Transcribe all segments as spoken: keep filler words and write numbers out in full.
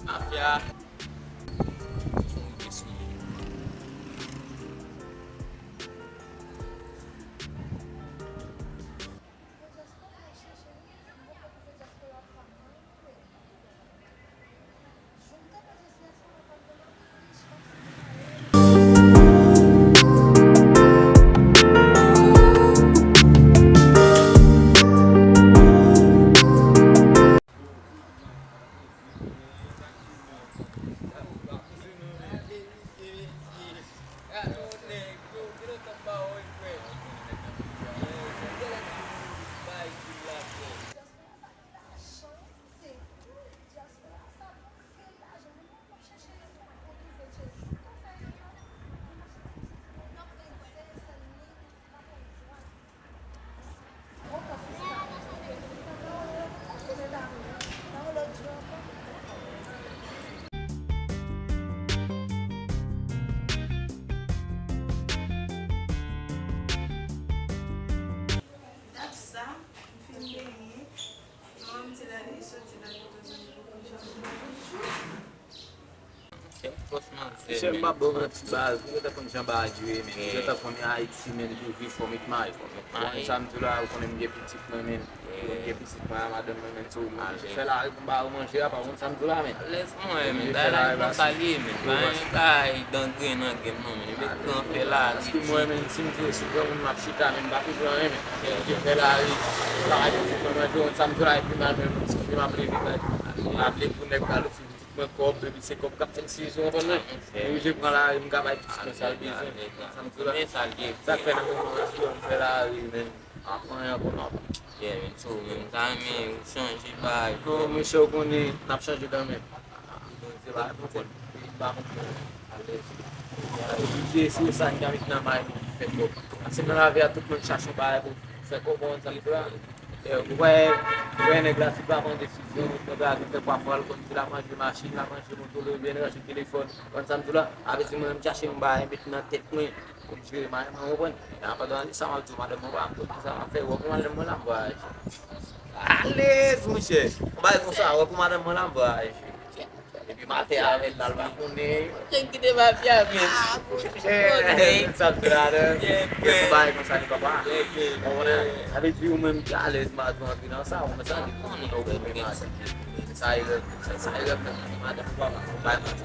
Mafya. Dat sa, m fin benyen. Non, m te lage soti la, te konn soti pou konn jan m te lage. Chèf, franchman, se Chèf, m pa bon manti, baz. Ou gentan konn jan bagay yo ye, men. Ou gentan konnen Ayiti, men, pou viv, fò met may. Fò met may. Ou konn sa m di w la, ou konnen m gen pitit mwen, men. Ou konn gen pitit mwen a madanm mwen, men, so, m oblije fè lari pou m ba yo manje a, pa konn sa m di w la, men. Alèz mwen, men, bagay la konsa l ye, men. Pa yon kay dangren nan grenn non, men. Met gran fè lari. Paske mwen, men, si m di, si granmoun m ap chita, men, m pa pi pran anyen, men. M oblije fè lari, bagay pitit mwen manje, ou konn sa m di w la, epi m al menm, ti fi m ap leve, m ap leve pou nèg pral ofri pitit mwen kòb, epi se kòb k ap fè l siye sou yon fanm nan. Mwen oblije pran lari, m ka bay pitit mwen sa l bezwen. Sa m di w la. Sa k fè nan moman an, si w fè lari, men, ap anyen ankò, m ap. Yeah, men, so, men, m ta renmen ou chanje bagay. Non, monchè, ou konnen, n ap chanje kanmenm. Bondye pa konprann, peyi pa konprann. Alèz. Oblije, se sa n ka met nan may nou pou fè kòb. Paske nan lavi a, tout moun chache yon bagay pou fè kòb, ou konn sa m di w la. Ou wè, ou wè nèg la, si l pa pran desizyon, nèg la gen kèk pafwa l konn di l ap ranje machin, l ap ranje moto l, oubyen l ranje telefòn. Konn sa m di w la? Sa vle di mwen menm chache yon bagay met nan tèt mwen pou m jere madanm mwen, ou konprann? Pandan sa m ap di w, madanm mwen pa m konn ki sa m ap fè, ou wè pou madanm mwen la m vwayaje. Alèz, monchè! Yon bagay konsa, ou wè pou madanm mwen la m vwayaje. Epi maten avè l la, l pa konnen. Nèg kite papye a, men. Sa vle la, se yon bagay konsa li papa. Ou konnen, sa vle di ou menm ki alèz, madanm antre nan sa, ou konn sa, li konnen ou konnen madanm. Sa e rèv, sa e rèv nan madanm ou papa, ou bay manti.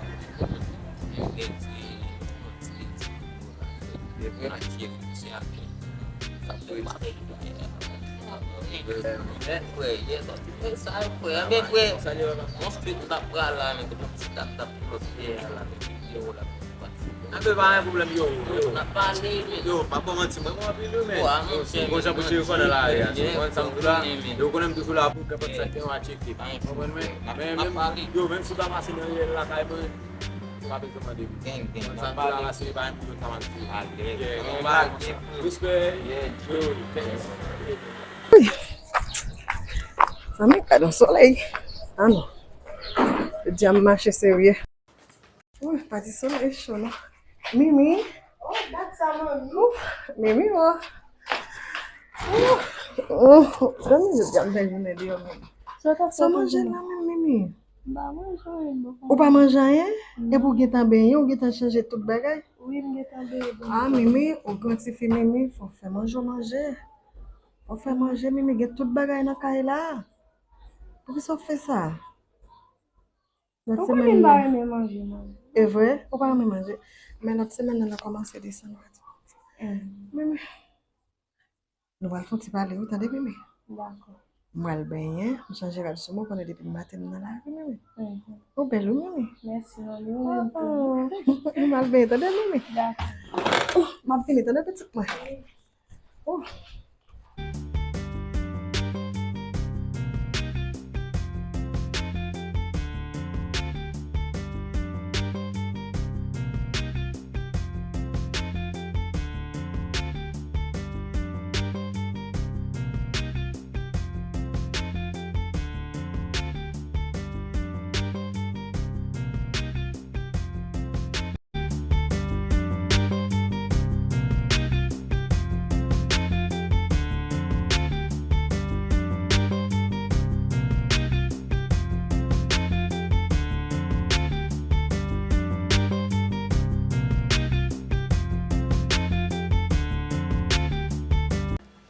Anben, pa gen pwoblèm, yo, yo. Yo, m ap ba w manti, mwen, mwen anpil, yo, men. Bon jan pou tcheke kò nan lari a, ou konn sa m di w la? Yo konnen m toujou la pou kenpòt sa k gen yon a tcheke. Konprann mwen? Men, menm, yo, menm si w ta pase nan riyèl lakay mwen, ou pa bezwen mande m. Konn sa m di w la, paske pa gen moun sa m ap di. Respè. Yo, thanks. Zanmi, gad yon solèy. Ah non. Jodi a m mache serye. Wi, pati solèy cho non. Mimi. Oh, dat sa, manmi. Ouf, Mimi, oh. Ouf, ouf. Zanmi, jodi a m fè jounen deyò, Mimi. Sa w t ap fè? Sa w manje la menm, Mimi? M pa manje anyen, non. Ou pa manje anyen? Epi w gentan benyen, ou gentan chanje tout bagay? Wi, m gentan benyen. Ah, Mimi, ou gran tifi, Mimi, fò w fè manje w manje. Fò w fè manje, Mimi, gen tout bagay nan kay la. Poukisa w fè sa? Ou konnen m pa renmen manje, manmi. E vre? Ou pa renmen manje? Men lòt semèn nan, n a kòmanse desann, gade. Mm. Men, men, nou pral fè yon ti pale, wi, tande, Mimi? Dakò. M pral benyen, m chanje rad sou mwen, ou konnen depi maten m nan lari, Mimi. Mhm. Ou bèl, wi, Mimi. Mèsi, manmi, ou menm tou. Oh, oh. M al benyen, tande, Mimi? Dakò. Oh, m ap vini, tande, pitit mwen. Oh.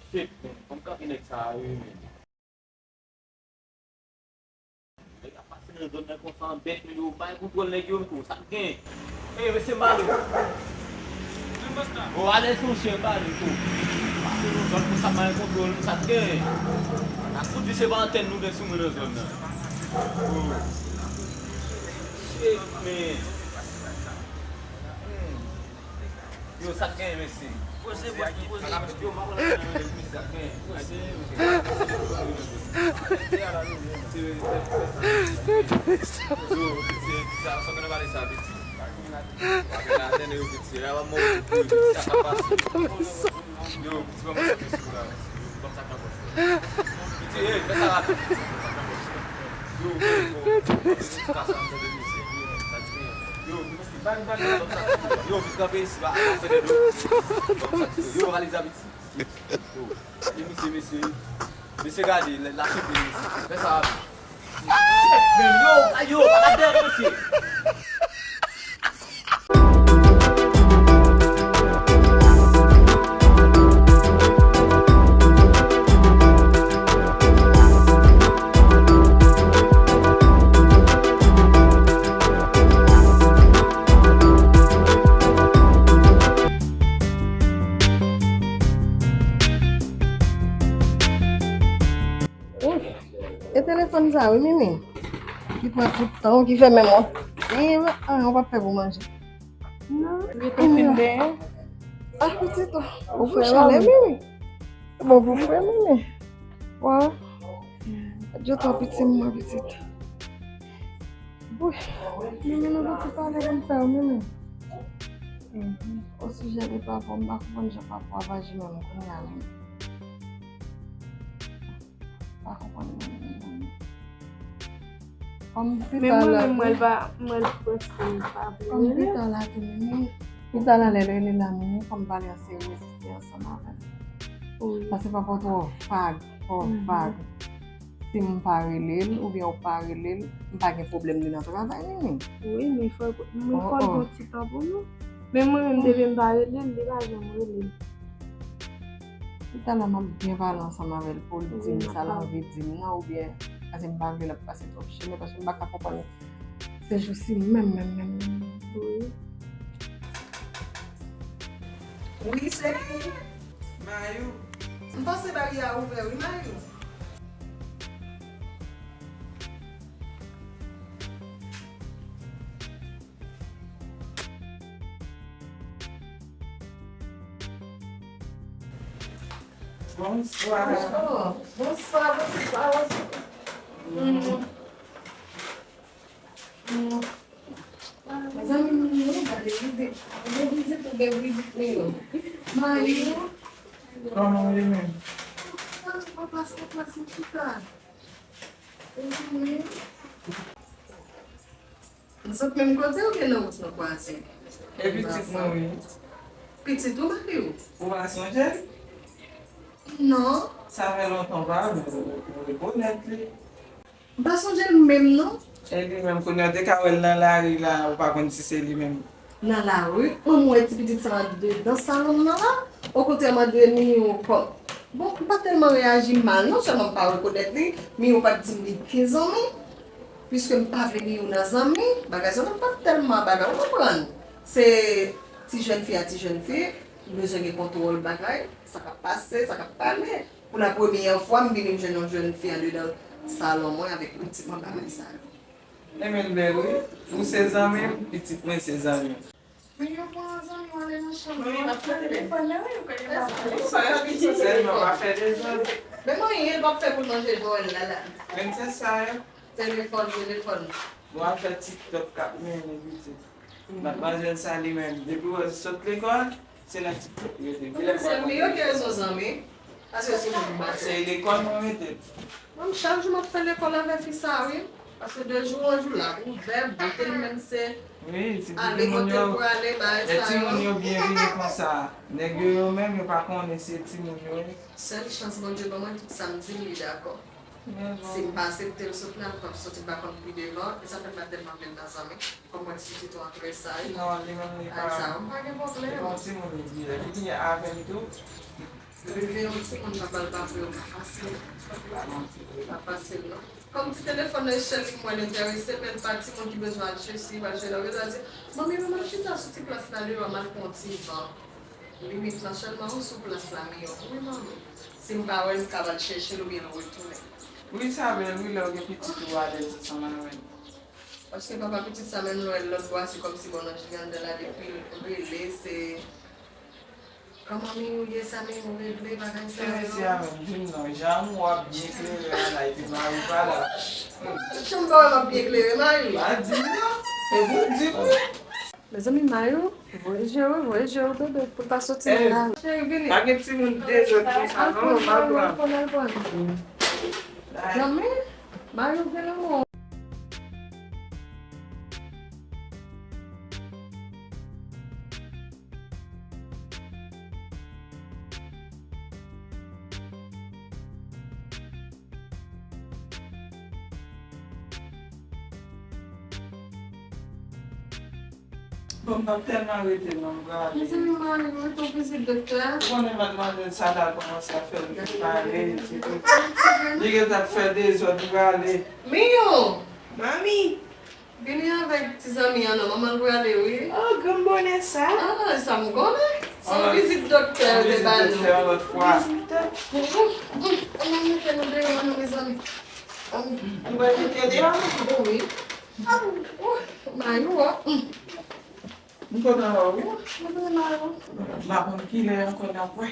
Shit, man. Fò m kanpe nèg sa a, wi, man. Nèg ap pase nan zòn nan konsa, anbèt, men yo pa gen kontwòl nèg yo, men sa k gen. Ey, mesye Malo. Bon, ale sou chen, Malo, tou. Pase nan zòn konsa, pa gen kontwòl, men sa k gen. Sa k fouti, se pa antèn nou gen sou mwen nan zòn nan. Oh. Shit, man. Hmm. Yo, sa k gen, mesye? Poze, poze, poze. Yo, m pa konn sa k gen. Yo, piti, sa, sa konn pale sa, piti. Pa gen ladan yo, piti. La, mwen, piti, sa pa pase. Yo, piti, ban mwen sa, piti, la. Ban m sa k nan pòch. Piti, ey, fè sa rapid, piti. Ban m sa k nan pòch. Yo, bon, bon. Piti, sa, sa, sa, yo, yo, Yo, pitit kanpe isi, pa, pa fè dèdou. Yo, valiz la, pitit. Yo, gade misye, mesye. Mesye, gade, la, la chante, mesye. Fè sa rapid. Shit, men yo, yo, pa gade dèyè, mesye. Ouf, e telefòn sa wi, Mimi. Ki pran tout tan, ki fè menm w ap viv, anyen w p ap fè pou manje. Non, li te fin benyen. Ah, pitit, ou fè chalè, Mimi. Bon pou frè, Mimi. Wa. Adje, twa pitit mwen, pitit. Wi. Mimi, nou gen ti pale pou n fè, Mimi. Mhm. O sijè de papa, m pa konprann jan papa ap aji menm kounye a, Mimi. Pa konprann mwen menm. Kòm pita la tou, mwen pa, mwen prèske pa vle rele. Kòm pita la tou, Mimi. Pita la, lè l rele la, Mimi, fò m pale an seryozite ansanm avè l. Wi. Paske papa w twò vag, twò vag. Si m pa rele l, oubyen ou pa rele l, m pa gen pwoblèm li nan travay, Mimi. Wi, men fò, men fò l gen ti tan pou nou. Men mwen menm, depi m pa rele l, li pa janm rele m. Talè m ap byen pale ansanm avè l pou l di m sa l anvi di m nan, oubyen paske m pa vle l ap pase twòp chelè, paske m pa ka konprann se jou si menm, menm, menm, menm. Wi. Wi, seri. Mayou. M panse baryè a ouvè, wi, Mayou. Bonswa. Oh, bonswa, bonswa, bonswa. Mm. Mm. Zanmi m yo, gade vizit. Gade vizit ou gen vizit li yo. Mayou. Kòman w ye menm? An plas, an plas, an chita. Zòt menm kote oubyen nan wout nou kwaze? E pitit mwen, wi. Pitit ou, Mayou? Ou pa sonje l? Non. Sa fè lontan w pa wè l, ou rekonèt li. M pa sonje l menm, non. E li menm, kounye a, w te ka wè l nan lari la, ou pa konn si se li menm. Nan lari, mwen, m wè ti pitit sa andedan salon m nan la. Okontrè, m ap mande Miyou kòm. Bon, m pa tèlman reyaji mal, non, sèlman m pa rekonèt li. Miyou pa t di m li gen zanmi. Piske m pa vle Miyou nan zanmi, bagay sa yo pa t tèlman bagay, ou konprann. Se ti jèn fi a ti jèn fi, li bezwen gen kontwòl bagay, sa k ap pase, sa k ap pale. Pou la premyè fwa, m vini m jwenn yon jèn fi andedan salon mwen avèk pitit mwen bagay sa yo. Enben l bèl wi. Ou se zanmi m, pitit mwen se zanmi m. Men yo pran zanmi w ale nan chanm. Wi, m ap fè telefòn nan, wi, ou konnen m ap fè. Sa yo di sou sèl, men w pa fè dezòd. Men mwen, l p ap fè pou l manje jwèl la la. Men se sa yo. Telefòn, telefòn. Bon, afè TikTok k ap mennen pitit. Matmwazèl sa li menm, depi w wè l sot lekòl, se nan TikTok li rete. Mezanmi, yo gen rezon zanmi. Paske se moun ba. Se lekòl mwen mete l. Mwen, chak jou m ap fè lekòl avè fi sa, wi. Paske de jou an jou, l ap ouvè, bote l menm se ale kote l prale, bagay sa yo. Lè timoun yo byen vini konsa, nèg yo, yo menm, yo pa konnen se timoun yo ye. Sèl chans Bondye ban mwen, tout sa m di l, li dakò. Si m pa aksepte l sot la, m p ap soti, m pa konn pi devan, e sa fè m pa tèlman vle l nan zanmi. Kòm mwen ti pitit ou antre sa, wi. Non, li menm li pa. Sa, m pa gen pwoblèm. Li pa yon timoun li dirèk. Li byen avè m tou. Li vin yon timoun nan pral pa vre, pa fasil. Pa fasil, non. Kòm ti telefòn nan, sèl li mwen enterese, men pa timoun ki bezwen al chèche, al chèche, la, bezwen di, manmi, manman, chita sou ti plas la deyò, m al pran ti van. Limit lan sèlman, wi, sou plas la, miyò. Wi, manmi. Si m pa wè l, m ka al chèche l oubyen l retounen. Wi, sa bèl, wi, lè w gen pitit ou alèz ansanm avè l. Paske papa pitit sa menm lè w wè l lòt bò a, se kòmsi bon nan jiganda la depi l rele, se kòman mi ou ye sa menm ou regle bagay sa yo. Se mesye a menm, di m non, jan w ap byen klere a la, epi mari w pa la. Jan m pa wè m ap byen klere, mari w. Pa di m non, e pou w di m wi. Mezanmi, mari w, voye je w, voye je w, bebe, pou l pa soti nan lari. Cheri, vini. Pa gen timoun dezòd konsa non, pa pran. Al pran, al pran, al pran. Zanmi, mari w gen lanmou. Bon, m p ap tèlman rete non, m prale. Mezanmi, mari m, rete w vizit doktè. Ou konnen madmwazèl sa la kòmanse ap fè l pale, etsetera. Li gentan ap fè dezòd, m prale. Miyou! Manmi! Vini avèk ti zanmi an non, manman l prale wi. Oh, granm bonè sa. Ah, sa m konnen. Se yon vizit doktè yo te ba nou. Vizit doktè yon lòt fwa. Vizit doktè. Ann mete nou deyò non, mezanmi. Ann. Nou pral mete yo deyò? Wi. Mayou a. M kontan wè w wi. Mwen kontan wè w. M pa konn kilè ankò n ap wè.